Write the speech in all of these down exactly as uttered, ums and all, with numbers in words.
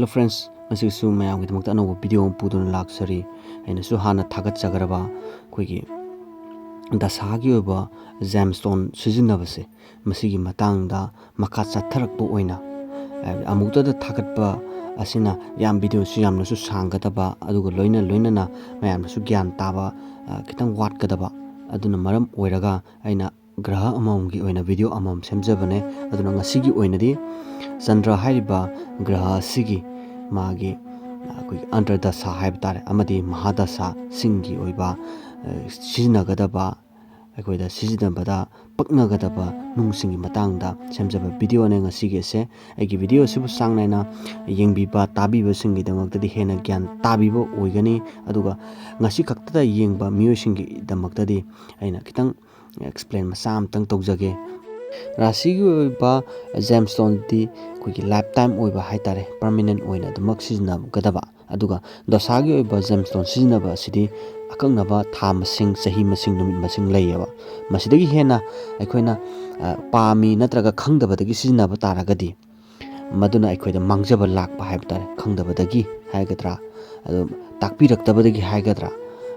Hello friends, ꯉꯁꯤꯁꯨ ꯃꯌꯥꯝꯒꯤꯗꯃꯛꯇ ꯑꯅꯧꯕ video ꯑꯃ ꯄꯨꯗꯨꯅ ꯂꯥꯛꯆꯔꯤ꯫ ꯑꯩꯅꯁꯨ ꯍꯥꯟꯅ ꯊꯥꯒꯠꯆꯒꯗꯕ ꯑꯩꯈꯣꯏꯒꯤ ꯗꯁꯥꯒꯤ ꯑꯣꯏꯕ gemstone ꯁꯤꯖꯤꯟꯅꯕꯁꯦ, ꯃꯁꯤꯒꯤ ꯃꯇꯥꯡꯗ ꯃꯈꯥ ꯆꯠꯊꯔꯛꯄ ꯑꯣꯏꯅ, ꯍꯥꯏꯕꯗꯤ ꯑꯃꯨꯛꯇꯗ ꯊꯥꯒꯠꯄ ꯑꯁꯤꯅ ꯌꯥꯝ videoꯁꯨ ꯌꯥꯝꯅꯁꯨ ꯁꯥꯡꯒꯗꯕ, ꯑꯗꯨꯒ ꯂꯣꯏꯅ ꯂꯣꯏꯅꯅ ꯃꯌꯥꯝꯅꯁꯨ ꯒ꯭ꯌꯥꯟ ꯇꯥꯕ, ꯑ, ꯈꯤꯇꯪ ꯋꯥꯠꯀꯗꯕ꯫ ꯑꯗꯨꯅ ꯃꯔꯝ ꯑꯣꯏꯔꯒ ꯑꯩꯅ ꯒ꯭ꯔꯍ ꯑꯃꯃꯝꯒꯤ ꯑꯣꯏꯅ video ꯑꯃꯃꯝ ꯁꯦꯝꯖꯕꯅꯦ꯫ ꯑꯗꯨꯅ ꯉꯁꯤꯒꯤ ꯑꯣꯏꯅꯗꯤ ꯆꯟꯗ꯭ꯔ ꯍꯥꯏꯔꯤꯕ ꯒ꯭ꯔꯍ ꯑꯁꯤꯒꯤ ꯃꯥꯒꯤ, ꯑ, ꯑꯩꯈꯣꯏꯒꯤ ꯑꯟꯇꯔꯗꯁꯥ ꯍꯥꯏꯕ ꯇꯥꯔꯦ, ꯑꯃꯗꯤ ꯃꯍꯥꯗꯁꯥꯁꯤꯡꯒꯤ ꯑꯣꯏꯕ, ꯑ, ꯁꯤꯖꯤꯟꯅꯒꯗꯕ, ꯑꯩꯈꯣꯏꯗ ꯁꯤꯖꯤꯟꯅꯕꯗ ꯄꯛꯅꯒꯗꯕ ꯅꯨꯡꯁꯤꯡꯒꯤ ꯃꯇꯥꯡꯗ ꯁꯦꯝꯖꯕ videoꯅꯦ ꯉꯁꯤꯒꯤ ꯑꯁꯦ꯫ ꯑꯩꯒꯤ video ꯑꯁꯤꯕꯨ ꯆꯥꯡ ꯅꯥꯏꯅ ꯌꯦꯡꯕꯤꯕ, ꯇꯥꯕꯤꯕꯁꯤꯡꯒꯤꯗꯃꯛꯇꯗꯤ ꯍꯦꯟꯅ ꯒ꯭ꯌꯥꯟ ꯇꯥꯕꯤꯕ ꯑꯣꯏꯒꯅꯤ꯫ ꯑꯗꯨꯒ ꯉꯁꯤ ꯈꯛꯇꯗ ꯌꯦꯡꯕ ꯃꯤꯑꯣꯏꯁꯤꯡꯒꯤꯗꯃꯛꯇꯗꯤ ꯑꯩꯅ ꯈꯤꯇꯪ explain ꯃꯆꯥ ꯑꯃꯇꯪ ꯇꯧꯖꯒꯦ꯫ ꯔꯥꯁꯤꯒꯤ ꯑꯣꯏꯕ gemstoneꯗꯤ ꯑꯩꯈꯣꯏꯒꯤ lifetime ꯑꯣꯏꯕ ꯍꯥꯏ ꯇꯥꯔꯦ, permanent ꯑꯣꯏꯅ ꯑꯗꯨꯃꯛ ꯁꯤꯖꯤꯟꯅꯒꯗꯕ꯫ ꯑꯗꯨꯒ ꯗꯣꯁꯥꯒꯤ ꯑꯣꯏꯕ gemstone ꯁꯤꯖꯤꯟꯅꯕ ꯑꯁꯤꯗꯤ ꯑꯀꯛꯅꯕ ꯊꯥ ꯃꯁꯤꯡ, ꯆꯍꯤ ꯃꯁꯤꯡ, ꯅꯨꯃꯤꯠ ꯃꯁꯤꯡ ꯂꯩꯌꯦꯕ꯫ ꯃꯁꯤꯗꯒꯤ ꯍꯦꯟꯅ ꯑꯩꯈꯣꯏꯅ, ꯑ, ꯄꯥꯝꯃꯤ ꯅꯠꯇ꯭ꯔꯒ ꯈꯪꯗꯕꯗꯒꯤ ꯁꯤꯖꯤꯟꯅꯕ ꯇꯥꯔꯒꯗꯤ, ꯃꯗꯨꯅ ꯑꯩꯈꯣꯏꯗ ꯃꯥꯡꯖꯕ ꯂꯥꯛꯄ ꯍꯥꯏꯕ ꯇꯥꯔꯦ, ꯈꯪꯗꯕꯗꯒꯤ ꯍꯥꯏꯒꯗ꯭ꯔꯥ, ꯑꯗꯨ ꯇꯥꯛꯄꯤꯔꯛꯇꯕꯗꯒꯤ ꯍꯥꯏꯒꯗ꯭ꯔꯥ꯫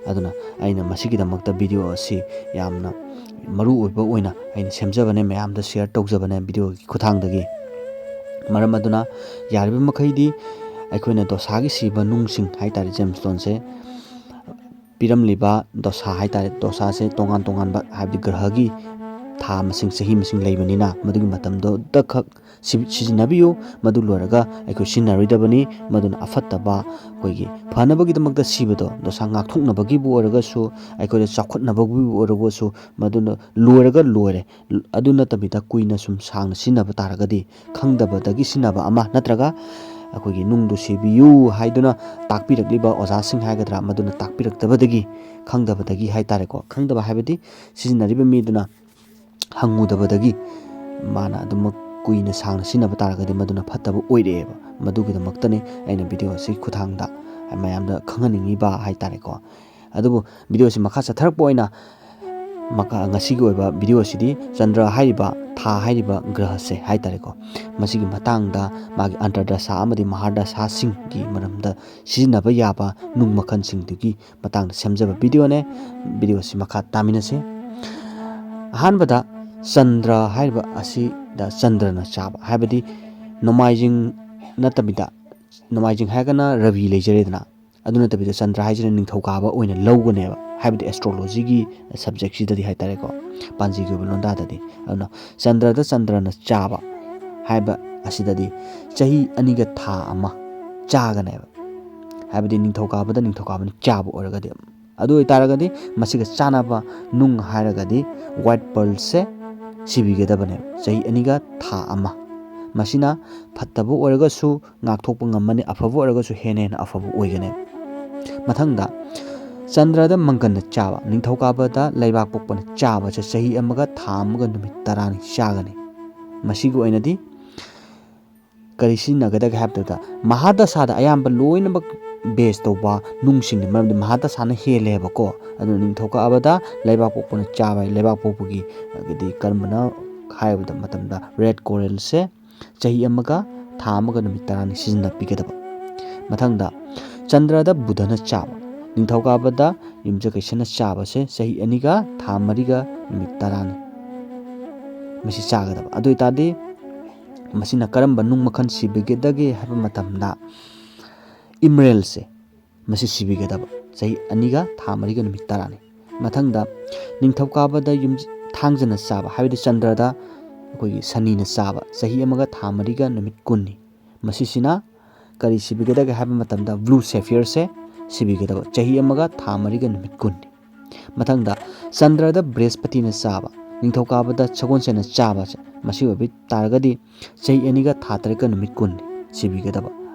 ꯑꯗꯨꯅ ꯑꯩꯅ ꯃꯁꯤꯒꯤꯗꯃꯛꯇ video ꯑꯁꯤ ꯌꯥꯝꯅ ꯃꯔꯨ ꯑꯣꯏꯕ ꯑꯣꯏꯅ ꯑꯩꯅ ꯁꯦꯝꯖꯕꯅꯦ, ꯃꯌꯥꯝꯗ share ꯇꯧꯖꯕꯅꯦ videoꯒꯤ ꯈꯨꯠꯊꯥꯡꯗꯒꯤ꯫ ꯃꯔꯝ ꯑꯗꯨꯅ ꯌꯥꯔꯤꯕ ꯃꯈꯩꯗꯤ ꯑꯩꯈꯣꯏꯅ ꯗꯣꯁꯥꯒꯤ ꯁꯤꯕ ꯅꯨꯡꯁꯤꯡ ꯍꯥꯏ ꯇꯥꯔꯦ, gemstoneꯁꯦ ꯄꯤꯔꯝꯂꯤꯕ ꯗꯣꯁꯥ ꯍꯥꯏ ꯇꯥꯔꯦ, ꯗꯣꯁꯥꯁꯦ ꯇꯣꯉꯥꯟ ꯇꯣꯉꯥꯟꯕ, ꯍꯥꯏꯕꯗꯤ ꯒ꯭ꯔꯍꯒꯤ ꯊꯥ ꯃꯁꯤꯡ, ꯆꯍꯤ ꯃꯁꯤꯡ ꯂꯩꯕꯅꯤꯅ ꯃꯗꯨꯒꯤ ꯃꯇꯝꯗꯨꯗ ꯈꯛ ꯁꯤ-, ꯁꯤꯖꯤꯟꯅꯕꯤꯌꯨ꯫ ꯃꯗꯨ ꯂꯣꯏꯔꯒ ꯑꯩꯈꯣꯏ ꯁꯤꯖꯤꯟꯅꯔꯣꯏꯗꯕꯅꯤ꯫ ꯃꯗꯨꯅ ꯑꯐꯠꯇꯕ, ꯑꯩꯈꯣꯏꯒꯤ ꯐꯅꯕꯒꯤꯗꯃꯛꯇ ꯁꯤꯕꯗꯣ, ꯗꯣꯁꯥ ꯉꯥꯛꯊꯣꯛꯅꯕꯒꯤꯕꯨ ꯑꯣꯏꯔꯒꯁꯨ, ꯑꯩꯈꯣꯏꯗ ꯆꯥꯎꯈꯠꯅꯕꯒꯤꯕꯨ ꯑꯣꯏꯔꯒꯁꯨ, ꯃꯗꯨꯅ ꯂꯣꯏꯔꯒ ꯂꯣꯏꯔꯦ꯫ ꯑꯗꯨ ꯅꯠꯇꯕꯤꯗ ꯀꯨꯏꯅ ꯁꯨꯝ ꯁꯥꯡꯅ ꯁꯤꯖꯤꯟꯅꯕ ꯇꯥꯔꯒꯗꯤ, ꯈꯪꯗꯕꯗꯒꯤ ꯁꯤꯖꯤꯟꯅꯕ ꯑꯃ ꯅꯠꯇ꯭ꯔꯒ ꯑꯩꯈꯣꯏꯒꯤ ꯅꯨꯡꯗꯨ ꯁꯤꯕꯤꯌꯨ ꯍꯥꯏꯗꯨꯅ ꯇꯥꯛꯄꯤꯔꯛꯂꯤꯕ ꯑꯣꯖꯥꯁꯤꯡ ꯍꯥꯏꯒꯗ꯭ꯔꯥ, ꯃꯗꯨꯅ ꯇꯥꯛꯄꯤꯔꯛꯇꯕꯗꯒꯤ, ꯈꯪꯗꯕꯗꯒꯤ ꯍꯥꯏ ꯇꯥꯔꯦꯀꯣ, ꯈꯪꯗꯕ ꯍꯥꯏꯕꯗꯤ ꯁꯤꯖꯤꯟꯅꯔꯤꯕ ꯃꯤꯗꯨꯅ ꯍꯪꯉꯨꯗꯕꯗꯒꯤ ꯃꯥꯅ ꯑꯗꯨꯃꯛ ꯀꯨꯏꯅ ꯁꯥꯡꯅ ꯁꯤꯖꯤꯟꯅꯕ ꯇꯥꯔꯒꯗꯤ ꯃꯗꯨꯅ ꯐꯠꯇꯕ ꯑꯣꯏꯔꯛꯑꯦꯕ꯫ ꯃꯗꯨꯒꯤꯗꯃꯛꯇꯅꯤ ꯑꯩꯅ video ꯑꯁꯤꯒꯤ ꯈꯨꯠꯊꯥꯡꯗ ꯃꯌꯥꯝꯗ ꯈꯪꯍꯟꯅꯤꯡꯉꯤꯕ ꯍꯥꯏ ꯇꯥꯔꯦꯀꯣ꯫ ꯑꯗꯨꯕꯨ video ꯑꯁꯤ ꯃꯈꯥ ꯆꯠꯊꯔꯛꯄ ꯑꯣꯏꯅ ꯃꯈꯥ-, ꯉꯁꯤꯒꯤ ꯑꯣꯏꯕ video ꯑꯁꯤꯗꯤ ꯆꯟꯗ꯭ꯔ ꯍꯥꯏꯔꯤꯕ ꯊꯥ ꯍꯥꯏꯔꯤꯕ ꯒ꯭ꯔꯍꯁꯦ ꯍꯥꯏ ꯇꯥꯔꯦꯀꯣ, ꯃꯁꯤꯒꯤ ꯃꯇꯥꯡꯗ, ꯃꯥꯒꯤ ꯑꯟꯇꯔꯗꯁꯥ ꯑꯃꯗꯤ ꯃꯍꯥꯔꯗꯁꯥꯁꯤꯡꯒꯤ ꯃꯔꯝꯗ ꯁꯤꯖꯤꯟꯅꯕ ꯌꯥꯕ ꯅꯨꯡ ꯃꯈꯜꯁꯤꯡꯗꯨꯒꯤ ꯃꯇꯥꯡꯗ ꯁꯦꯝꯖꯕ ꯚꯤꯗꯤꯑꯣꯅꯦ꯫ ꯚꯤꯗꯤꯑꯣꯁꯤ ꯃꯈꯥ ꯇꯥꯃꯤꯟꯅꯁꯤ꯫ ꯑꯍꯥꯟꯕꯗ, ꯆꯟꯗ꯭ꯔ ꯍꯥꯏꯔꯤꯕ ꯑꯁꯤꯗ ꯆꯟꯗ꯭ꯔꯅ ꯆꯥꯕ, ꯍꯥꯏꯕꯗꯤ ꯅꯣꯡꯃꯥꯏꯖꯤꯡ ꯅꯠꯇꯕꯤꯗ, ꯅꯣꯡꯃꯥꯏꯖꯤꯡ ꯍꯥꯏꯔꯒꯅ ꯔꯕꯤ ꯂꯩꯖꯔꯦꯗꯅ, ꯑꯗꯨ ꯅꯠꯇꯕꯤꯗ ꯆꯟꯗ꯭ꯔ ꯍꯥꯏꯁꯤꯅ ꯅꯤꯡꯊꯧꯀꯥꯕ ꯑꯣꯏꯅ ꯂꯧꯒꯅꯦꯕ, ꯍꯥꯏꯕꯗꯤ ꯑꯦꯁꯇ꯭ꯔꯣꯂꯣꯖꯤꯒꯤ ꯁꯕꯖꯦꯛꯁꯤꯗꯗꯤ ꯍꯥꯏ ꯇꯥꯔꯦꯀꯣ, ꯄꯥꯟꯖꯤꯒꯤ ꯑꯣꯏꯕ ꯂꯣꯟꯗꯥꯗꯗꯤ꯫ ꯑꯗꯨꯅ ꯆꯟꯗ꯭ꯔꯗ ꯆꯟꯗ꯭ꯔꯅ ꯆꯥꯕ ꯍꯥꯏꯕ ꯑꯁꯤꯗꯗꯤ ꯆꯍꯤ ꯑꯅꯤꯒ ꯊꯥ ꯑꯃ ꯆꯥꯒꯅꯦꯕ, ꯍꯥꯏꯕꯗꯤ ꯅꯤꯡꯊꯧꯀꯥꯕꯗ ꯅꯤꯡꯊꯧꯀꯥꯕꯅ ꯆꯥꯕ ꯑꯣꯏꯔꯒꯗꯤ꯫ ꯑꯗꯨ ꯑꯣꯏꯇꯥꯔꯒꯗꯤ ꯃꯁꯤꯒ ꯆꯥꯅꯕ ꯅꯨꯡ ꯍꯥꯏꯔꯒꯗꯤ ꯋꯥꯏꯠ ꯄꯔꯜꯁꯦ ꯁꯤꯕꯤꯒꯗꯕꯅꯦꯕ, ꯆꯍꯤ ꯑꯅꯤꯒ ꯊꯥ ꯑꯃ꯫ ꯃꯁꯤꯅ ꯐꯠꯇꯕ ꯑꯣꯏꯔꯒꯁꯨ ꯉꯥꯛꯊꯣꯛꯄ ꯉꯝꯃꯅꯤ, ꯑꯐꯕ ꯑꯣꯏꯔꯒꯁꯨ ꯍꯦꯟꯅ ꯍꯦꯟꯅ ꯑꯐꯕ ꯑꯣꯏꯒꯅꯤ꯫ ꯃꯊꯪꯗ, ꯆꯟꯗ꯭ꯔꯗ ꯃꯪꯒꯟꯅ ꯆꯥꯕ, ꯅꯤꯡꯊꯧꯀꯥꯕꯗ ꯂꯩꯕꯥꯛ ꯄꯣꯛꯄꯅ ꯆꯥꯕꯁꯦ ꯆꯍꯤ ꯑꯃꯒ ꯊꯥ ꯑꯃꯒ ꯅꯨꯃꯤꯠ ꯇꯔꯥꯅꯤ ꯆꯥꯒꯅꯤ꯫ ꯃꯁꯤꯒꯤ ꯑꯣꯏꯅꯗꯤ ꯀꯔꯤ ꯁꯤꯖꯤꯟꯅꯒꯗꯒꯦ ꯍꯥꯏꯕꯗ, ꯃꯍꯥꯗꯁꯥꯗ ꯑꯌꯥꯝꯕ ꯂꯣꯏꯅꯃꯛ ꯕꯦꯁ ꯇꯧꯕ ꯅꯨꯡꯁꯤꯡꯅꯤ, ꯃꯔꯝꯗꯤ ꯃꯍꯥꯗꯁꯥꯅ ꯍꯦꯜꯂꯦꯕꯀꯣ꯫ ꯑꯗꯨꯅ ꯅꯤꯡꯊꯧꯀꯥꯕꯗ ꯂꯩꯕꯥꯛ ꯄꯣꯛꯄꯅ ꯆꯥꯕ, ꯂꯩꯕꯥꯛ ꯄꯣꯛꯄꯒꯤ, ꯑꯗꯒꯤꯗꯤ ꯀꯔꯝꯕꯅ ꯍꯥꯏꯕ ꯃꯇꯝꯗ ꯔꯦꯠ ꯀꯣꯔꯦꯜꯁꯦ ꯆꯍꯤ ꯑꯃꯒ ꯊꯥ ꯑꯃꯒ ꯅꯨꯃꯤꯠ ꯇꯔꯥꯅꯤ ꯁꯤꯖꯤꯟꯅꯕꯤꯒꯗꯕ꯫ ꯃꯊꯪꯗ, ꯆꯟꯗ꯭ꯔꯗ ꯕꯨꯙꯅ ꯆꯥꯕ, ꯅꯤꯡꯊꯧꯀꯥꯕꯗ ꯌꯨꯝꯖꯀꯩꯁꯅ ꯆꯥꯕꯁꯦ ꯆꯍꯤ ꯑꯅꯤꯒ ꯊꯥ ꯃꯔꯤꯒ ꯅꯨꯃꯤꯠ ꯇꯔꯥꯅꯤ꯫ ꯃꯁꯤ ꯆꯥꯒꯗꯕ꯫ ꯑꯗꯨ ꯑꯣꯏꯇꯥꯔꯗꯤ ꯃꯁꯤꯅ ꯀꯔꯝꯕ ꯅꯨꯡ ꯃꯈꯜ ꯁꯤꯕꯤꯒꯗꯒꯦ ꯍꯥꯏꯕ ꯃꯇꯝꯗ, ꯏꯃꯔꯦꯜꯁꯦ ꯃꯁꯤ ꯁꯤꯕꯤꯒꯗꯕ, ꯆꯍꯤ ꯑꯅꯤꯒ ꯊꯥ ꯃꯔꯤꯒ ꯅꯨꯃꯤꯠ ꯇꯔꯥꯅꯤ꯫ ꯃꯊꯪꯗ, ꯅꯤꯡꯊꯧꯀꯥꯕꯗ ꯌꯨꯝ-, ꯊꯥꯡꯖꯅ ꯆꯥꯕ, ꯍꯥꯏꯕꯗꯤ ꯆꯟꯗ꯭ꯔꯗ ꯑꯩꯈꯣꯏꯒꯤ ꯁꯅꯤꯅ ꯆꯥꯕ, ꯆꯍꯤ ꯑꯃꯒ ꯊꯥ ꯃꯔꯤꯒ ꯅꯨꯃꯤꯠ ꯀꯨꯟꯅꯤ꯫ ꯃꯁꯤꯁꯤꯅ ꯀꯔꯤ ꯁꯤꯕꯤꯒꯗꯒꯦ ꯍꯥꯏꯕ ꯃꯇꯝꯗ, ꯕ꯭ꯂꯨ ꯁꯦꯐꯤꯌꯔꯁꯦ ꯁꯤꯕꯤꯒꯗꯕ, ꯆꯍꯤ ꯑꯃꯒ ꯊꯥ ꯃꯔꯤꯒ ꯅꯨꯃꯤꯠ ꯀꯨꯟꯅꯤ꯫ ꯃꯊꯪꯗ, ꯆꯟꯗ꯭ꯔꯗ ꯕ꯭ꯔꯦꯁꯄꯇꯤꯅ ꯆꯥꯕ, ꯅꯤꯡꯊꯧꯀꯥꯕꯗ ꯁꯒꯣꯜꯁꯦꯟꯅ ꯆꯥꯕꯁꯦ, ꯃꯁꯤ ꯑꯣꯏꯕ ꯇꯥꯔꯒꯗꯤ ꯆꯍꯤ ꯑꯅꯤꯒ ꯊꯥ ꯇꯔꯦꯠꯀ ꯅꯨꯃꯤꯠ ꯀꯨꯟ ꯁꯤꯕꯤꯒꯗꯕ꯫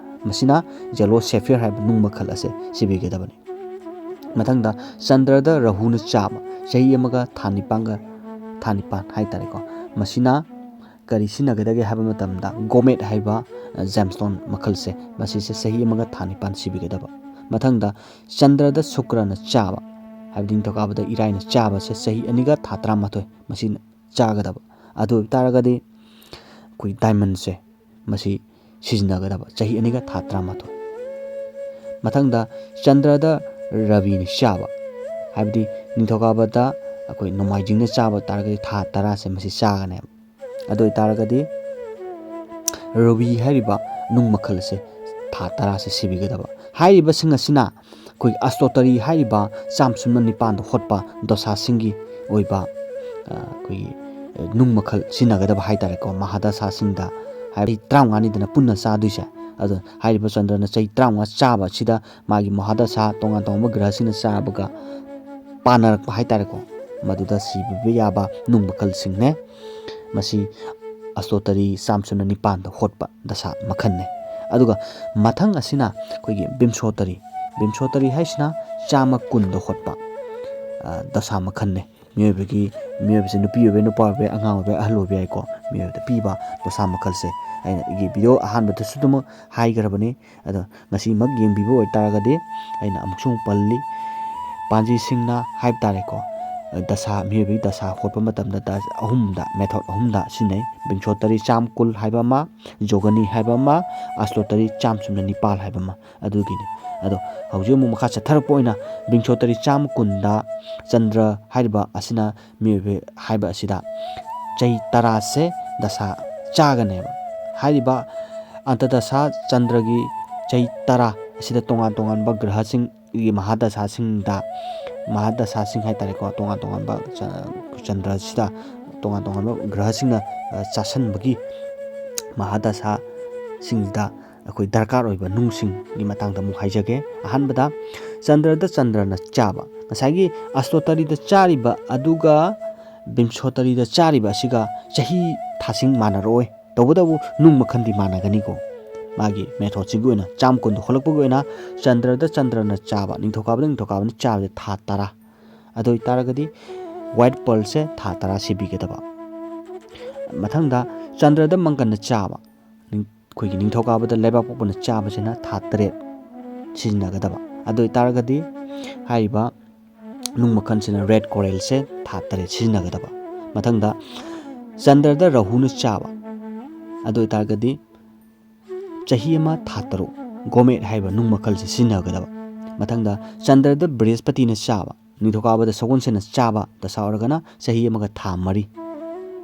ꯃꯁꯤꯅ ꯌꯦꯂꯣ ꯁꯦꯐꯤꯌꯔ ꯍꯥꯏꯕ ꯅꯨꯡ ꯃꯈꯜ ꯑꯁꯦ ꯁꯤꯕꯤꯒꯗꯕꯅꯤ꯫ ꯃꯊꯪꯗ, ꯆꯟꯗ꯭ꯔꯗ ꯔꯥꯍꯨꯅ ꯆꯥꯕ, ꯆꯍꯤ ꯑꯃꯒ ꯊꯥ ꯅꯤꯄꯥꯟꯒ, ꯊꯥ ꯅꯤꯄꯥꯟ ꯍꯥꯏ ꯇꯥꯔꯦꯀꯣ꯫ ꯃꯁꯤꯅ ꯀꯔꯤ ꯁꯤꯖꯤꯟꯅꯒꯗꯒꯦ ꯍꯥꯏꯕ ꯃꯇꯝꯗ, ꯒꯣꯃꯦꯠ ꯍꯥꯏꯕ, ꯑ, ꯖꯦꯝꯁꯇꯣꯟ ꯃꯈꯜꯁꯦ, ꯃꯁꯤꯁꯦ ꯆꯍꯤ ꯑꯃꯒ ꯊꯥ ꯅꯤꯄꯥꯟ ꯁꯤꯕꯤꯒꯗꯕ꯫ ꯃꯊꯪꯗ, ꯆꯟꯗ꯭ꯔꯗ ꯁꯨꯀ꯭ꯔꯅ ꯆꯥꯕ, ꯍꯥꯏꯕꯗꯤ ꯅꯤꯡꯊꯧꯀꯥꯕꯗ ꯏꯔꯥꯏꯅ ꯆꯥꯕꯁꯦ ꯆꯍꯤ ꯑꯅꯤꯒ ꯊꯥ ꯇꯔꯥꯃꯥꯊꯣꯏ ꯃꯁꯤꯅ ꯆꯥꯒꯗꯕ꯫ ꯑꯗꯨ ꯑꯣꯏꯕ ꯇꯥꯔꯒꯗꯤ ꯑꯩꯈꯣꯏ diamondꯁꯦ ꯃꯁꯤ ꯁꯤꯖꯤꯟꯅꯒꯗꯕ, ꯆꯍꯤ ꯑꯅꯤꯒ ꯊꯥ ꯇꯔꯥꯃꯥꯊꯣꯏ꯫ ꯃꯊꯪꯗ ꯆꯟꯗ꯭ꯔꯗ ꯔꯕꯤꯅ ꯆꯥꯕ, ꯍꯥꯏꯕꯗꯤ ꯅꯤꯡꯊꯧꯀꯥꯕꯗ ꯑꯩꯈꯣꯏ ꯅꯣꯡꯃꯥꯏꯖꯤꯡꯅ ꯆꯥꯕ ꯇꯥꯔꯒꯗꯤ ꯊꯥ ꯇꯔꯥꯁꯦ ꯃꯁꯤ ꯆꯥꯒꯅꯦꯕ꯫ ꯑꯗꯨ ꯑꯣꯏꯇꯥꯔꯒꯗꯤ ꯔꯨꯕꯤ ꯍꯥꯏꯔꯤꯕ ꯅꯨꯡ ꯃꯈꯜ ꯑꯁꯦ ꯊꯥ ꯇꯔꯥꯁꯦ ꯁꯤꯕꯤꯒꯗꯕ꯫ ꯍꯥꯏꯔꯤꯕꯁꯤꯡ ꯑꯁꯤꯅ ꯑꯩꯈꯣꯏꯒꯤ ꯑꯁꯇꯣꯇꯔꯤ ꯍꯥꯏꯔꯤꯕ ꯆꯥꯝ ꯁꯨꯞꯅ ꯅꯤꯄꯥꯟꯗ ꯍꯣꯠꯄ ꯗꯣꯁꯥꯁꯤꯡꯒꯤ ꯑꯣꯏꯕ, ꯑ, ꯑꯩꯈꯣꯏꯒꯤ, ꯑ, ꯅꯨꯡ ꯃꯈꯜ ꯁꯤꯖꯤꯟꯅꯒꯗꯕ ꯍꯥꯏ ꯇꯥꯔꯦꯀꯣ, ꯃꯍꯥꯗꯁꯥꯁꯤꯡꯗ꯫ ꯍꯥꯏꯕꯗꯤ ꯇꯔꯥꯃꯉꯥꯅꯤꯗꯅ ꯄꯨꯟꯅ ꯆꯥꯗꯣꯏꯁꯦ꯫ ꯑꯗꯣ ꯍꯥꯏꯔꯤꯕ ꯆꯟꯗ꯭ꯔꯅ ꯆꯍꯤ ꯇꯔꯥꯃꯉꯥ ꯆꯥꯕ ꯑꯁꯤꯗ ꯃꯥꯒꯤ ꯃꯍꯥꯗꯁꯥ ꯇꯣꯉꯥꯟ ꯇꯣꯉꯥꯟꯕ ꯒ꯭ꯔꯍꯁꯤꯡꯅ ꯆꯥꯕꯒ ꯄꯥꯟꯅꯔꯛꯄ ꯍꯥꯏ ꯇꯥꯔꯦꯀꯣ, ꯃꯗꯨꯗ ꯁꯤꯕꯤꯕ ꯌꯥꯕ ꯅꯨꯡ ꯃꯈꯜꯁꯤꯡꯅꯦ꯫ ꯃꯁꯤ ꯑꯁꯇꯣꯇꯔꯤ ꯆꯥꯝ ꯁꯨꯞꯅ ꯅꯤꯄꯥꯟꯗ ꯍꯣꯠꯄ ꯗꯁꯥ ꯃꯈꯜꯅꯦ꯫ ꯑꯗꯨꯒ ꯃꯊꯪ ꯑꯁꯤꯅ ꯑꯩꯈꯣꯏꯒꯤ ꯕꯤꯝꯁꯣꯇꯔꯤ꯫ ꯕꯤꯝꯁꯣꯇꯔꯤ ꯍꯥꯏꯁꯤꯅ ꯆꯥꯝꯃ ꯀꯨꯟꯗ ꯍꯣꯠꯄ, ꯑ, ꯗꯁꯥ ꯃꯈꯜꯅꯦ꯫ ꯃꯤꯑꯣꯏꯕꯒꯤ, ꯃꯤꯑꯣꯏꯕꯁꯦ ꯅꯨꯄꯤ ꯑꯣꯏꯕ, ꯅꯨꯄꯥ ꯑꯣꯏꯕ, ꯑꯉꯥꯡ ꯑꯣꯏꯕ, ꯑꯍꯜ ꯑꯣꯏꯕ ꯌꯥꯏꯀꯣ, ꯃꯤꯑꯣꯏꯕꯗ ꯄꯤꯕ ꯗꯁꯥ ꯃꯈꯜꯁꯦ꯫ ꯑꯩꯅ ꯑꯩꯒꯤ video ꯑꯍꯥꯟꯕꯗꯁꯨ ꯑꯗꯨꯃꯛ ꯍꯥꯏꯈ꯭ꯔꯕꯅꯤ꯫ ꯑꯗꯣ ꯉꯁꯤꯃꯛ ꯌꯦꯡꯕꯤꯕ ꯑꯣꯏꯇꯥꯔꯒꯗꯤ ꯑꯩꯅ ꯑꯃꯨꯛꯁꯨ ꯑꯃꯨꯛ ꯄꯜꯂꯤ, ꯄꯥꯟꯖꯤꯁꯤꯡꯅ ꯍꯥꯏꯕ ꯇꯥꯔꯦꯀꯣ, ꯗꯁꯥ, ꯃꯤꯑꯣꯏꯕꯒꯤ ꯗꯁꯥ ꯍꯣꯠꯄ ꯃꯇꯝꯗ ꯗ-, ꯑꯍꯨꯝꯗ, method ꯑꯍꯨꯝꯗ ꯁꯤꯖꯤꯟꯅꯩ꯫ ꯕꯤꯡꯁꯣꯇꯔꯤ ꯆꯥꯝ ꯀꯨꯜ ꯍꯥꯏꯕ ꯑꯃ, ꯖꯣꯒꯅꯤ ꯍꯥꯏꯕ ꯑꯃ, ꯑꯁꯇꯣꯇꯔꯤ ꯆꯥꯝ ꯁꯨꯞꯅ ꯅꯤꯄꯥꯜ ꯍꯥꯏꯕ ꯑꯃ, ꯑꯗꯨꯒꯤꯅꯤ꯫ ꯑꯗꯣ ꯍꯧꯖꯤꯛ ꯑꯃꯨꯛ ꯃꯈꯥ ꯆꯠꯊꯔꯛꯄ ꯑꯣꯏꯅ ꯕꯤꯡꯁꯣꯇꯔꯤ ꯆꯥꯝ ꯀꯨꯟꯗ ꯆꯟꯗ꯭ꯔ ꯍꯥꯏꯔꯤꯕ ꯑꯁꯤꯅ ꯃꯤꯑꯣꯏꯕ ꯍꯥꯏꯕ ꯑꯁꯤꯗ ꯆꯍꯤ ꯇꯔꯥꯁꯦ ꯗꯁꯥ ꯆꯥꯒꯅꯦꯕ꯫ ꯍꯥꯏꯔꯤꯕ ꯑꯟꯇꯗꯁꯥ ꯆꯟꯗ꯭ꯔꯒꯤ ꯆꯍꯤ ꯇꯔꯥ ꯑꯁꯤꯗ ꯇꯣꯉꯥꯟ ꯇꯣꯉꯥꯟꯕ ꯒ꯭ꯔꯍꯁꯤꯡꯒꯤ ꯃꯍꯥꯗꯁꯥꯁꯤꯡꯗ, ꯃꯍꯥꯗꯁꯥꯁꯤꯡ ꯍꯥꯏ ꯇꯥꯔꯦꯀꯣ, ꯇꯣꯉꯥꯟ ꯇꯣꯉꯥꯟꯕ ꯆ-, ꯆꯟꯗ꯭ꯔꯁꯤꯗ ꯇꯣꯉꯥꯟ ꯇꯣꯉꯥꯟꯕ ꯒ꯭ꯔꯍꯁꯤꯡꯅ, ꯑ, ꯆꯥꯁꯟꯕꯒꯤ ꯃꯍꯥꯗꯁꯥꯁꯤꯡꯁꯤꯗ ꯑꯩꯈꯣꯏ ꯗꯔꯀꯥꯔ ꯑꯣꯏꯕ ꯅꯨꯡꯁꯤꯡꯒꯤ ꯃꯇꯥꯡꯗ ꯑꯃꯨꯛ ꯍꯥꯏꯖꯒꯦ꯫ ꯑꯍꯥꯟꯕꯗ ꯆꯟꯗ꯭ꯔꯗ ꯆꯟꯗ꯭ꯔꯅ ꯆꯥꯕ, ꯉꯁꯥꯏꯒꯤ ꯑꯁꯇꯣꯇꯔꯤꯗ ꯆꯥꯔꯤꯕ ꯑꯗꯨꯒ ꯕꯤꯝꯁꯣꯇꯔꯤꯗ ꯆꯥꯔꯤꯕ ꯑꯁꯤꯒ ꯆꯍꯤ ꯊꯥꯁꯤꯡ ꯃꯥꯟꯅꯔꯛꯑꯣꯏ꯫ ꯇꯧꯕꯇꯕꯨ ꯅꯨꯡ ꯃꯈꯜꯗꯤ ꯃꯥꯟꯅꯒꯅꯤꯀꯣ꯫ ꯃꯥꯒꯤ methodꯁꯤꯒꯤ ꯑꯣꯏꯅ ꯆꯥꯝ ꯀꯨꯟꯗ ꯍꯣꯜꯂꯛꯄꯒꯤ ꯑꯣꯏꯅ ꯆꯟꯗ꯭ꯔꯗ ꯆꯟꯗ꯭ꯔꯅ ꯆꯥꯕ, ꯅꯤꯡꯊꯧꯀꯥꯕꯗ ꯅꯤꯡꯊꯧꯀꯥꯕꯅ ꯆꯥꯕꯁꯦ ꯊꯥ ꯇꯔꯥ꯫ ꯑꯗꯨ ꯑꯣꯏꯇꯥꯔꯒꯗꯤ white pearlꯁꯦ ꯊꯥ ꯇꯔꯥ ꯁꯤꯕꯤꯒꯗꯕ꯫ ꯃꯊꯪꯗ ꯆꯟꯗ꯭ꯔꯗ ꯃꯪꯒꯟꯅ ꯆꯥꯕ, ꯅꯤꯡ-, ꯑꯩꯈꯣꯏꯒꯤ ꯅꯤꯡꯊꯧꯀꯥꯕꯗ ꯂꯩꯕꯥꯛꯄꯣꯛꯄꯅ ꯆꯥꯕꯁꯤꯅ ꯊꯥ ꯇꯔꯦꯠ ꯁꯤꯖꯤꯟꯅꯒꯗꯕ꯫ ꯑꯗꯨ ꯑꯣꯏꯇꯥꯔꯒꯗꯤ ꯍꯥꯏꯔꯤꯕ ꯅꯨꯡ ꯃꯈꯜꯁꯤꯅ red coralꯁꯦ ꯊꯥ ꯇꯔꯦꯠ ꯁꯤꯖꯤꯟꯅꯒꯗꯕ꯫ ꯃꯊꯪꯗ ꯆꯟꯗ꯭ꯔꯗ ꯔꯥꯍꯨꯅ ꯆꯥꯕ, ꯑꯗꯨ ꯑꯣꯏꯇꯥꯔꯒꯗꯤ ꯆꯍꯤ ꯑꯃ ꯊꯥ ꯇꯔꯨꯛ ꯒꯣꯃꯦꯠ ꯍꯥꯏꯕ ꯅꯨꯡ ꯃꯈꯜꯁꯦ ꯁꯤꯖꯤꯟꯅꯒꯗꯕ꯫ ꯃꯊꯪꯗ ꯆꯟꯗ꯭ꯔꯗ ꯕ꯭ꯔꯤꯍꯁꯄꯇꯤꯅ ꯆꯥꯕ, ꯅꯤꯡꯊꯧꯀꯥꯕꯗ ꯁꯒꯣꯜꯁꯦꯟꯅ ꯆꯥꯕ ꯗꯁꯥ ꯑꯣꯏꯔꯒꯅ ꯆꯍꯤ ꯑꯃꯒ ꯊꯥ ꯃꯔꯤ꯫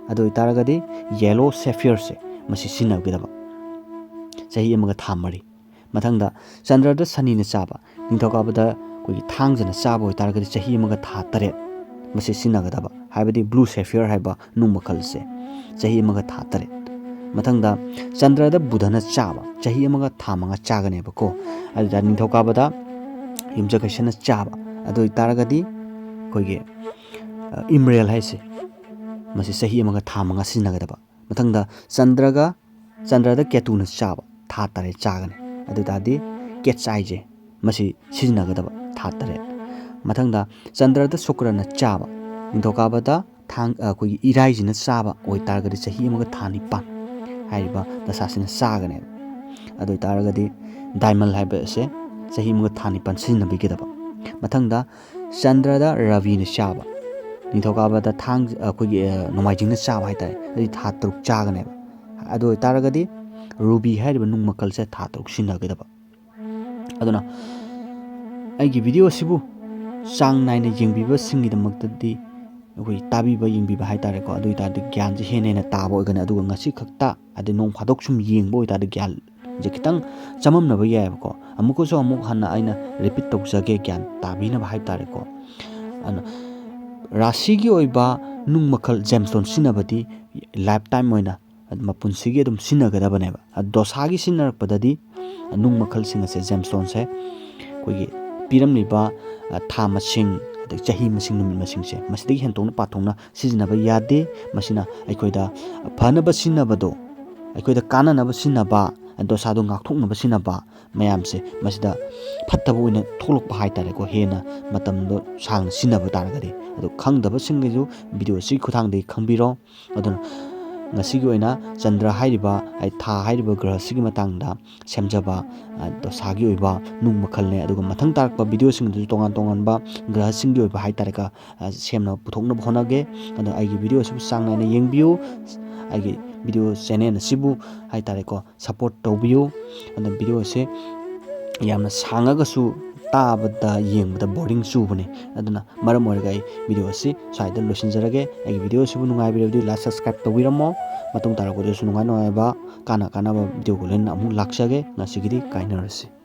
ꯑꯗꯨ ꯑꯣꯏꯇꯥꯔꯒꯗꯤ ꯌꯦꯂꯣ ꯁꯦꯐꯤꯌꯔꯁꯦ ꯃꯁꯤ ꯁꯤꯖꯤꯟꯅꯒꯗꯕ, ꯆꯍꯤ ꯑꯃꯒ ꯊꯥ ꯃꯔꯤ꯫ ꯃꯊꯪꯗ ꯆꯟꯗ꯭ꯔꯗ ꯁꯅꯤꯅ ꯆꯥꯕ, ꯅꯤꯡꯊꯧꯀꯥꯕꯗ ꯑꯩꯈꯣꯏꯒꯤ ꯊꯥꯡꯖꯅ ꯆꯥꯕ ꯑꯣꯏꯇꯥꯔꯒꯗꯤ ꯆꯍꯤ ꯑꯃꯒ ꯊꯥ ꯇꯔꯦꯠ ꯃꯁꯤ ꯁꯤꯖꯤꯟꯅꯒꯗꯕ, ꯍꯥꯏꯕꯗꯤ ꯕ꯭ꯂꯨ ꯁꯦꯐꯤꯌꯔ ꯍꯥꯏꯕ ꯅꯨꯡ ꯃꯈꯜꯁꯦ ꯆꯍꯤ ꯑꯃꯒ ꯊꯥ ꯇꯔꯦꯠ꯫ ꯃꯊꯪꯗ ꯆꯟꯗ꯭ꯔꯗ ꯕꯨꯙꯅ ꯆꯥꯕ, ꯆꯍꯤ ꯑꯃꯒ ꯊꯥ ꯃꯉꯥ ꯆꯥꯒꯅꯦꯕꯀꯣ꯫ ꯑꯗꯨꯗ ꯅꯤꯡꯊꯧꯀꯥꯕꯗ ꯌꯨꯝꯖꯀꯩꯁꯅ ꯆꯥꯕ, ꯑꯗꯨ ꯑꯣꯏꯇꯥꯔꯒꯗꯤ ꯑꯩꯈꯣꯏꯒꯤ, ꯑ, ꯏꯃꯔꯦꯜ ꯍꯥꯏꯁꯦ ꯃꯁꯤ ꯆꯍꯤ ꯑꯃꯒ ꯊꯥ ꯃꯉꯥ ꯁꯤꯖꯤꯟꯅꯒꯗꯕ꯫ ꯃꯊꯪꯗ ꯆꯟꯗ꯭ꯔꯒ, ꯆꯟꯗ꯭ꯔꯗ ꯀꯦꯇꯨꯅ ꯆꯥꯕ ꯊꯥ ꯇꯔꯦꯠ ꯆꯥꯒꯅꯤ꯫ ꯑꯗꯨ ꯑꯣꯏꯇꯥꯔꯗꯤ ꯀꯦꯠꯁ ꯑꯥꯏꯁꯦ ꯃꯁꯤ ꯁꯤꯖꯤꯟꯅꯒꯗꯕ ꯊꯥ ꯇꯔꯦꯠ꯫ ꯃꯊꯪꯗ ꯆꯟꯗ꯭ꯔꯗ ꯁꯨꯀ꯭ꯔꯅ ꯆꯥꯕ, ꯅꯤꯡꯊꯧꯀꯥꯕꯗ ꯊꯥꯡ-, ꯑꯩꯈꯣꯏꯒꯤ ꯏꯔꯥꯏꯁꯤꯅ ꯆꯥꯕ ꯑꯣꯏꯇꯥꯔꯒꯗꯤ ꯆꯍꯤ ꯑꯃꯒ ꯊꯥ ꯅꯤꯄꯥꯟ ꯍꯥꯏꯔꯤꯕ ꯗꯁꯥꯁꯤꯅ ꯆꯥꯒꯅꯦꯕ꯫ ꯑꯗꯨ ꯑꯣꯏꯇꯥꯔꯒꯗꯤ ꯗꯥꯏꯃꯜ ꯍꯥꯏꯕ ꯑꯁꯦ ꯆꯍꯤ ꯑꯃꯒ ꯊꯥ ꯅꯤꯄꯥꯟ ꯁꯤꯖꯤꯟꯅꯕꯤꯒꯗꯕ꯫ ꯃꯊꯪꯗ ꯆꯟꯗ꯭ꯔꯗ ꯔꯕꯤꯅ ꯆꯥꯕ, ꯅꯤꯡꯊꯧꯀꯥꯕꯗ ꯊꯥꯡ-, ꯑꯩꯈꯣꯏꯒꯤ, ꯑ, ꯅꯣꯡꯃꯥꯏꯖꯤꯡꯅ ꯆꯥꯕ ꯍꯥꯏꯇꯥꯔꯦ, ꯑꯗꯨꯗꯤ ꯊꯥ ꯇꯔꯨꯛ ꯆꯥꯒꯅꯦꯕ꯫ ꯑꯗꯨ ꯑꯣꯏꯇꯥꯔꯒꯗꯤ ꯔꯨꯕꯤ ꯍꯥꯏꯔꯤꯕ ꯅꯨꯡ ꯃꯈꯜꯁꯦ ꯊꯥ ꯇꯔꯨꯛ ꯁꯤꯖꯤꯟꯅꯒꯗꯕ꯫ ꯑꯗꯨꯅ ꯑꯩꯒꯤ ꯚꯤꯗꯤꯑꯣ ꯑꯁꯤꯕꯨ ꯆꯥꯡ ꯅꯥꯏꯅ ꯌꯦꯡꯕꯤꯕꯁꯤꯡꯒꯤꯗꯃꯛꯇꯗꯤ, ꯑꯩꯈꯣꯏ ꯇꯥꯕꯤꯕ ꯌꯦꯡꯕꯤꯕ ꯍꯥꯏꯇꯥꯔꯦꯀꯣ, ꯑꯗꯨ ꯑꯣꯏꯇꯥꯔꯗꯤ ꯒ꯭ꯌꯥꯟꯁꯦ ꯍꯦꯟꯅ ꯍꯦꯟꯅ ꯇꯥꯕ ꯑꯣꯏꯒꯅꯤ꯫ ꯑꯗꯨꯒ ꯉꯁꯤ ꯈꯛꯇ, ꯍꯥꯏꯗꯤ ꯅꯣꯡ ꯐꯥꯗꯣꯛ ꯁꯨꯝ ꯌꯦꯡꯕ ꯑꯣꯏꯇꯥꯔꯗꯤ ꯒ꯭ꯌꯥꯟꯁꯦ ꯈꯤꯇꯪ ꯆꯃꯝꯅꯕ ꯌꯥꯏꯑꯕꯀꯣ꯫ ꯑꯃꯨꯛꯀꯁꯨ ꯑꯃꯨꯛ ꯍꯟꯅ ꯑꯩꯅ ꯔꯤꯄꯤꯠ ꯇꯧꯖꯒꯦ, ꯒ꯭ꯌꯥꯟ ꯇꯥꯕꯤꯅꯕ ꯍꯥꯏꯇꯥꯔꯦꯀꯣ꯫ ꯑꯗꯨꯅ ꯔꯥꯁꯤꯒꯤ ꯑꯣꯏꯕ ꯅꯨꯡ ꯃꯈꯜ ꯖꯦꯝꯁꯇꯣꯟ ꯁꯤꯖꯤꯟꯅꯕꯗꯤ ꯂꯥꯏꯐ ꯇꯥꯏꯝ ꯑꯣꯏꯅ ꯃꯄꯨꯟꯁꯤꯒꯤ ꯑꯗꯨꯝ ꯁꯤꯖꯤꯟꯅꯒꯗꯕꯅꯦꯕ꯫ ꯗꯣꯁꯥꯒꯤ ꯁꯤꯖꯤꯟꯅꯔꯛꯄꯗꯗꯤ ꯅꯨꯡ ꯃꯈꯜꯁꯤꯡ ꯑꯁꯦ, ꯖꯦꯝꯁꯇꯣꯟꯁꯦ, ꯑꯩꯈꯣꯏꯒꯤ ꯄꯤꯔꯝꯂꯤꯕ, ꯑ, ꯊꯥ ꯃꯁꯤꯡ, ꯑꯗꯩ ꯆꯍꯤ ꯃꯁꯤꯡ, ꯅꯨꯃꯤꯠ ꯃꯁꯤꯡꯁꯦ ꯃꯁꯤꯗꯒꯤ ꯍꯦꯟꯗꯣꯛꯅ ꯄꯥꯊꯣꯛꯅ ꯁꯤꯖꯤꯟꯅꯕ ꯌꯥꯗꯦ꯫ ꯃꯁꯤꯅ ꯑꯩꯈꯣꯏꯗ ꯐꯅꯕ ꯁꯤꯖꯤꯟꯅꯕꯗꯣ, ꯑꯩꯈꯣꯏꯗ ꯀꯥꯟꯅꯅꯕ ꯁꯤꯖꯤꯟꯅꯕ, ꯗꯣꯁꯥꯗꯣ ꯉꯥꯛꯊꯣꯛꯅꯕ ꯁꯤꯖꯤꯟꯅꯕ ꯃꯌꯥꯝꯁꯦ ꯃꯁꯤꯗ ꯐꯠꯇꯕ ꯑꯣꯏꯅ ꯊꯣꯛꯂꯛꯄ ꯍꯥꯏꯇꯥꯔꯦꯀꯣ, ꯍꯦꯟꯅ ꯃꯇꯝꯗꯣ ꯁꯥꯡꯅ ꯁꯤꯖꯤꯟꯅꯕ ꯇꯥꯔꯒꯗꯤ꯫ ꯑꯗꯣ ꯈꯪꯗꯕꯁꯤꯡꯒꯤꯁꯨ ꯚꯤꯗꯤꯑꯣ ꯑꯁꯤꯒꯤ ꯈꯨꯠꯊꯥꯡꯗꯒꯤ ꯈꯪꯕꯤꯔꯣ꯫ ꯑꯗꯨꯅ ꯉꯁꯤꯒꯤ ꯑꯣꯏꯅ ꯆꯟꯗ꯭ꯔ ꯍꯥꯏꯔꯤꯕ, ꯍꯥꯏ, ꯊꯥ ꯍꯥꯏꯔꯤꯕ ꯒ꯭ꯔꯍꯁꯤꯒꯤ ꯃꯇꯥꯡꯗ ꯁꯦꯝꯖꯕ, ꯑ, ꯗꯣꯁꯥꯒꯤ ꯑꯣꯏꯕ ꯅꯨꯡ ꯃꯈꯜꯅꯦ꯫ ꯑꯗꯨꯒ ꯃꯊꯪ ꯇꯥꯔꯛꯄ ꯚꯤꯗꯤꯑꯣꯁꯤꯡꯗꯁꯨ ꯇꯣꯉꯥꯟ ꯇꯣꯉꯥꯟꯕ ꯒ꯭ꯔꯍꯁꯤꯡꯒꯤ ꯑꯣꯏꯕ ꯍꯥꯏ ꯇꯥꯔꯦꯀꯣ, ꯑ, ꯁꯦꯝꯅꯕ ꯄꯨꯊꯣꯛꯅꯕ ꯍꯣꯠꯅꯒꯦ꯫ ꯑꯗꯣ ꯑꯩꯒꯤ ꯚꯤꯗꯤꯑꯣ ꯑꯁꯤꯕꯨ ꯆꯥꯡ ꯅꯥꯏꯅ ꯌꯦꯡꯕꯤꯌꯨ꯫ ꯑꯩꯒꯤ ꯚꯤꯗꯤꯑꯣ ꯆꯦꯅꯦꯜ ꯑꯁꯤꯕꯨ ꯍꯥꯏ ꯇꯥꯔꯦꯀꯣ, ꯁꯞꯄꯣꯔꯠ ꯇꯧꯕꯤꯌꯨ꯫ ꯑꯗꯣ ꯚꯤꯗꯤꯑꯣ ꯑꯁꯤ ꯌꯥꯝꯅ ꯁꯥꯡꯉꯒꯁꯨ ꯇꯥꯕꯗ, ꯌꯦꯡꯕꯗ ꯕꯣꯔꯤꯡ ꯆꯨꯕꯅꯤ꯫ ꯑꯗꯨꯅ ꯃꯔꯝ ꯑꯣꯏꯔꯒ ꯑꯩ ꯚꯤꯗꯤꯑꯣ ꯑꯁꯤ ꯁ꯭ꯋꯥꯏꯗ ꯂꯣꯏꯁꯤꯟꯖꯔꯒꯦ꯫ ꯑꯩꯒꯤ ꯚꯤꯗꯤꯑꯣ ꯑꯁꯤꯕꯨ ꯅꯨꯡꯉꯥꯏꯕꯤꯔꯕꯗꯤ ꯂꯥꯏꯛ, ꯁꯕꯁꯀ꯭ꯔꯥꯏꯕ ꯇꯧꯕꯤꯔꯝꯃꯣ꯫ ꯃꯇꯨꯡ ꯇꯥꯔꯛꯄꯗꯁꯨ ꯅꯨꯡꯉꯥꯏ ꯅꯨꯡꯉꯥꯏꯕ, ꯀꯥꯟꯅ ꯀꯥꯟꯅꯕ ꯚꯤꯗꯤꯑꯣꯒ ꯂꯣꯏꯅꯅ ꯑꯃꯨꯛ ꯂꯥꯛꯆꯒꯦ꯫ ꯉꯁꯤꯒꯤꯗꯤ ꯀꯥꯏꯅꯔꯁꯤ꯫